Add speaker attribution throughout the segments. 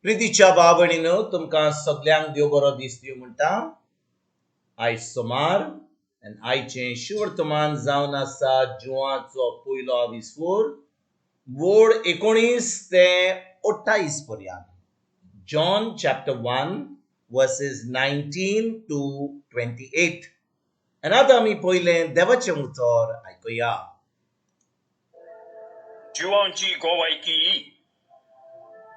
Speaker 1: प्रितीच्या भाव भयणीनो, तुमकां सगल्यांक देव बरो दीस दिवं म्हणटा. आयज सोमार आनी आयचें शुवर्तमान जावन आसा जुवाचो पयलो आविस्फोर, वोड 19 ते 28 पर्यंत. John chapter 1 verses 19 to 28. आनी आतां आमी पयलें देवाचें उतर आयकुया.
Speaker 2: जिवांची गोवायकी ही.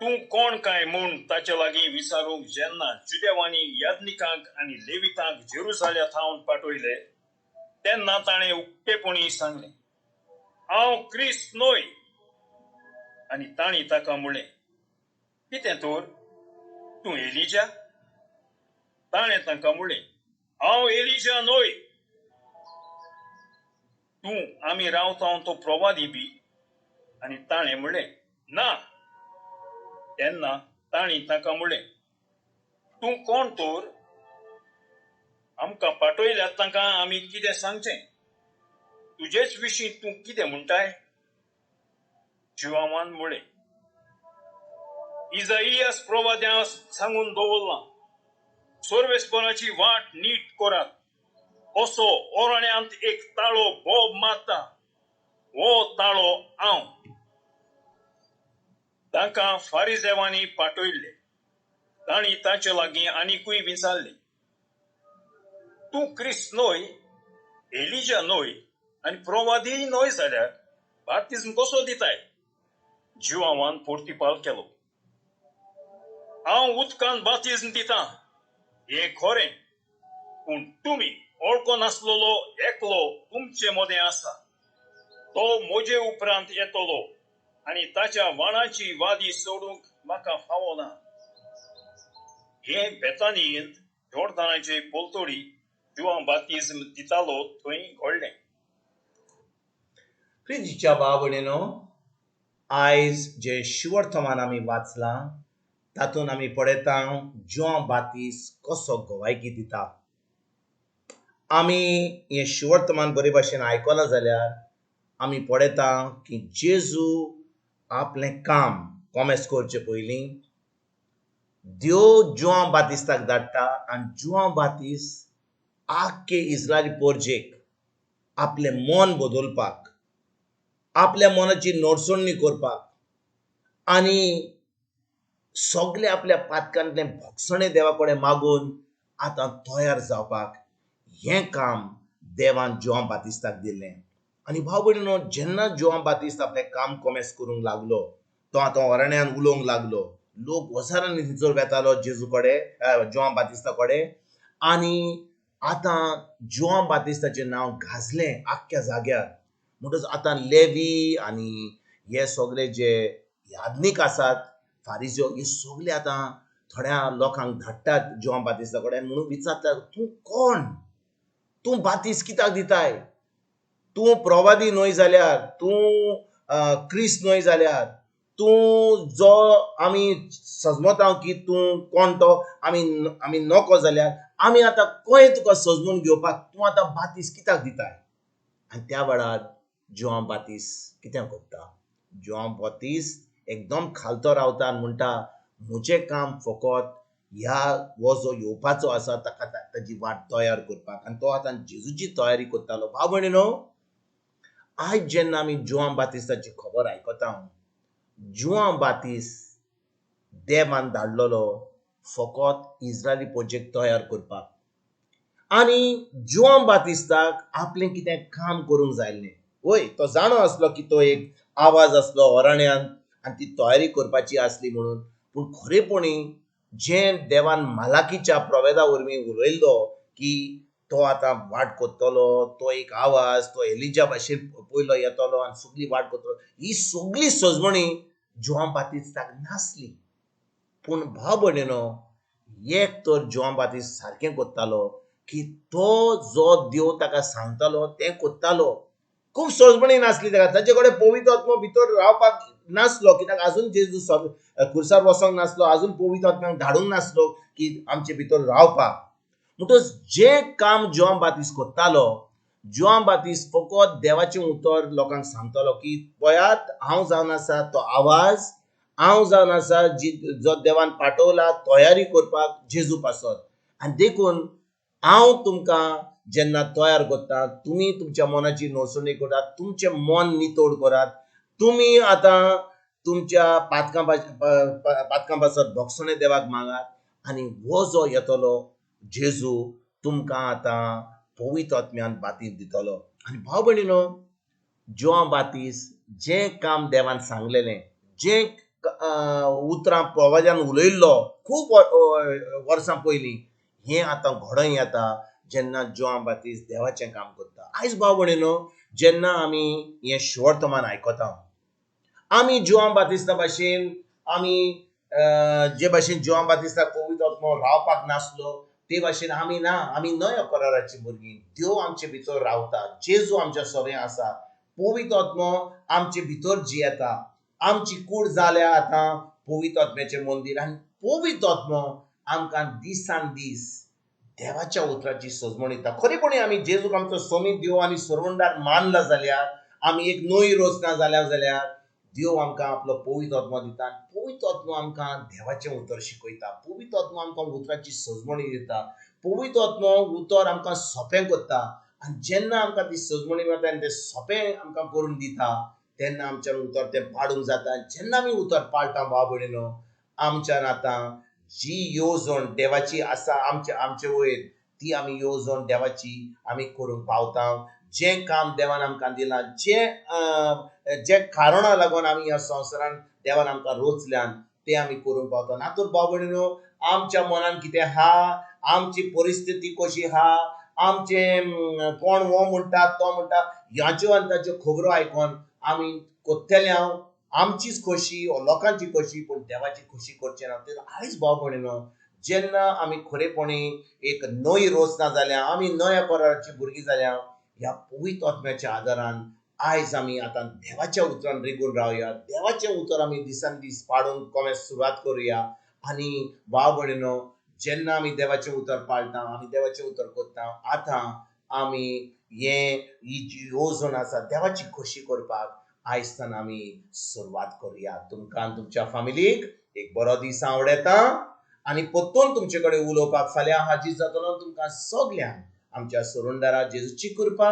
Speaker 2: तूं कोण काय म्हूण ताचे लागीं विचारूंक जेन्ना जुदेवांनी याज्ञिकांक आनी लेवितांक जेरुजाल्या थावन पाठयले, तेन्ना ताणें उक्तेपणी सांगलें, हांव क्रिस्त न्हय. आनी तांणी ताका म्हणलें, कितें तर, तूं एलिजा? ताणें तांकां म्हणलें, हांव एलिजा न्हय. तूं आमी रावता तो प्रवादी बी? आनी ताणें म्हणलें, ना. तेन्ना तांणी ताका म्हणलें, तूं कोण तर? आमकां पाठयल्यात तांकां आमी कितें सांगचें? तुजेच विशीं तूं कितें म्हणटाय? जिवामान म्हणलें, इजाइयास प्रवाद्यां सांगून दवरलां, सर्वेस्पराची वाट नीट करात, असो ओरण्यांत एक ताळो बोब मारता, हो ताळो हांव. तांकां फारिजेवांनी पाठयल्ले. तांणी तांचे लागीं आनिकूय विचारलें, तूं क्रिस्त न्हय, एलिजा न्हय आनी प्रवादीय न्हय जाल्यार बाप्तिज्म कसो दिताय? जिवावान पोर्तिपाल केलो, हांव उदकान बाप्तिज्म दितां हें खरें, पूण तुमी ओळखो नासलेलो एकलो तुमचे मदें आसा, तो म्हजे उपरांत येतलो आनी ताच्या वाणाची वादी सोडूंक म्हाका फावो ना. हें बेतानियेंत जोर्दानाचे पलतडी जुआंव बाप्तिज्म दितालो थंय घडलें.
Speaker 1: प्रितीच्या भाव भयणीनो, आयज जें शिवर्तमान आमी वाचलां तातूंत आमी पळयता जुआंव बातीस कसो गवायकी दिता. आमी हें शिवर्तमान बरे भाशेन आयकलां जाल्यार आमी पळयता की जेजू आपलें काम कोमेस करचे पयलीं देव जुआंव बातिस्ताक धाडटा आनी जुआंव बातीस आख्खे इस्रायली पोरजेक आपलें मन बदलपाक, आपल्या मनाची नडसणी करपाक आनी सगळे आपल्या पातकांतलें भोगसणें देवा कडेन मागून आतां तयार जावपाक हें काम देवान जुआंव बातिस्ताक दिल्लें. आनी भाव भयणीनो, जेन्ना जुआंव बातिस्त आपलें काम कोमेस करूंक लागलो, तो आतां अरण्यान उलोवंक लागलो, लोक हजारांनी थंयसर वेतालो जेजू कडेन, जुआंव बातिस्ता कडेन. आनी आतां जुआंव बातिस्ताचें नांव गाजलें आख्ख्या जाग्यार. म्हणटच आतां लेवी आनी हे सगळे जे याज्ञीक आसात, फारिज्यो, हे सगळे आतां थोड्या लोकांक धाडटात जुआंव बातिस्ता कडेन म्हणून विचारतात, तूं कोण? तूं बातीस कित्याक दिताय? तूं प्रवादी न्हय जाल्यार, तूं क्रिस्त न्हय जाल्यार, तूं जो आमी सजमता की तूं कोण तो आमी नको जाल्यार आमी आतां खंय तुका सजमून घेवपाक? तूं आतां बातीस कित्याक दिताय? आनी त्या वेळार जुआंव बातीस कितें करता? जुआंव बातीस एकदम खालतो रावता आनी म्हणटा, म्हजें काम फकत ह्या हो जो येवपाचो आसा ताका ताजी वाट तयार करपाक. आनी तो आतां जेजूची तयारी करतालो. भाव भयणीनो, आयज जेन्ना आमी जुआंव बातिस्ताची खबर आयकता, जुआंव बातीस देवान धाडलेलो फकत इस्रायली पोजेक तयार करपाक. आनी जुआंव बातिस्ताक आपलें कितें काम करूंक जाय आसलें. वय, तो जाणो आसलो की तो एक आवाज आसलो अरण्यांत आनी ती तयारी करपाची आसली म्हणून. पूण खरेपणी जें देवान मालाकीच्या प्रोवेदा वरवीं उलयल्लो की तो आतां वाट करतलो, तो एक आवाज, तो एलिजा भाशेन पयलो येतलो आनी सगळी वाट करतलो, ही सगळी सजमणी जुआंव बातिस्ताक नासली. पूण भाव भयणीनो, एक तर जुआंव बातीस सारकें करतालो की तो जो देव ताका सांगतालो तें करतालो. खूब सजमणी नासली ताका, ताचे कडेन पवित्र आत्मो भितर रावपाक नासलो, कित्याक आजून जेजू खुर्सार वचोंक नासलो, आजून पवित्र आत्म्याक धाडूंक नासलो की आमचे भितर रावपाक. म्हणटच जें काम जुआंव बातीस करतालो, जुआंव बातीस फकत देवाचें उतर लोकांक सांगतालो की पळयात हांव जावन आसा तो आवाज हांव जावन आसा जी जो देवान पाठवला तयारी करपाक जेजू पासत. आनी देखून हांव तुमकां जेन्ना तयार करता, तुमी तुमच्या मनाची नोसणी करात, तुमचें मन नितळ करात, तुमी आतां तुमच्या पातकां पातकां पासत भोगसणे देवाक मागात आनी हो जो येतलो जेजू तुमकां आतां पवित्र आत्म्यान बातीस दितलो. आनी भाव भयणीनो, जुआंव बातीस जें काम देवान सांगलेलें, जें उतरां प्रवाजान उलयल्लो खूब वर्सां पयलीं, हें आतां घडोवन येता जेन्ना जुआंव बातीस देवाचें काम करता. आयज भाव भयणीनो, जेन्ना आमी हें शुवर्तमान आयकता, आमी जुआंव बातिस्ता भाशेन, आमी जे भाशेन जुआंव बातिस्ता पवित्र आत्मो रावपाक नासलो ते भाशेन आमी ना. आमी नव्या कराराची भुरगीं. देव आमचे भितर रावता, जेजू आमच्या सोरें आसा, पवित्र आत्मो आमचे भितर जियेता. आमची कूड जाल्या आतां पवित्र आत्म्याचें मंदीर आनी पवित्र आत्मो आमकां दिसान दीस देवाच्या उतराची सजमण दिता. खरेपणी आमी जेजूक आमचो सोमीत देव आनी सरवणदार मानला जाल्यार, आमी एक नवी रचना जाल्या जाल्यार देव आमकां आपलो पवित्र आत्मो दिता. पवित्र आत्मो आमकां देवाचें उतर शिकयता, पवित्र आत्मो आमकां उतराची सजमणी दिता, पवित्र आत्मो उतर आमकां सोंपें करता. आनी जेन्ना आमकां ती सजमणी मेळटा आनी तें सोंपें आमकां करून दिता तेन्ना आमच्यान उतर तें पाडूंक जाता. जेन्ना आमी उतर पाळटा भाव भयणीनो, आमच्यान आतां जी येवजण देवाची आसा आमचे आमचे वयर ती आमी येवजण देवाची आमी करूंक पावता. जें काम देवान आमकां दिलां, जें जे कारणा लागून आमी ह्या संवसारान देवान आमकां रोचल्यान तें आमी करूंक पावता. नातूर भाव भयणीनो, आमच्या मनान कितें आहा, आमची परिस्थिती कशी आहा, आमचें कोण हो म्हणटा तो म्हणटा, ह्याच्यो आनी ताच्यो खबरो आयकोन आमी कोत्तले हांव आमचीच खोशी वो लोकांची खोशी, पूण देवाची खोशी करचे ना. तर आयज भाव भयणीनो, जेन्ना आमी खरेपणी एक नवी रचना जाल्या, आमी नव्या कराराची भुरगीं जाल्या, ह्या पवित्र आत्म्याच्या आदारान आयज आमी आतां देवाच्या उतरान रिगून रावया. देवाचें उतर आमी दिसान दीस पाडूंक कोमेस सुरवात करुया. आनी भाव भयणीनो, जेन्ना आमी देवाचें उतर पाळटा, आमी देवाचें उतर करता, आतां आमी हें ही जी येवजण आसा देवाची खोशी करपाक आयजतान आमी सुरवात करुया. तुमकां आनी तुमच्या फामिलीक एक बरो दीस आवडटा आनी परतून तुमचे कडेन उलोवपाक फाल्यां हाजीर जातलो. तुमकां सगल्यांक आमच्या सोरुंदारा जेजूची कृपा,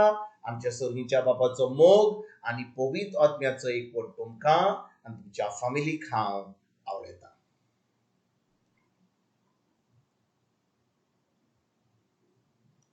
Speaker 1: आमच्या सोरणीच्या बापाचो मोग आनी पवित्र आत्म्याचो एकवट तुमकां आनी तुमच्या फामिलीक हांव आवडटा.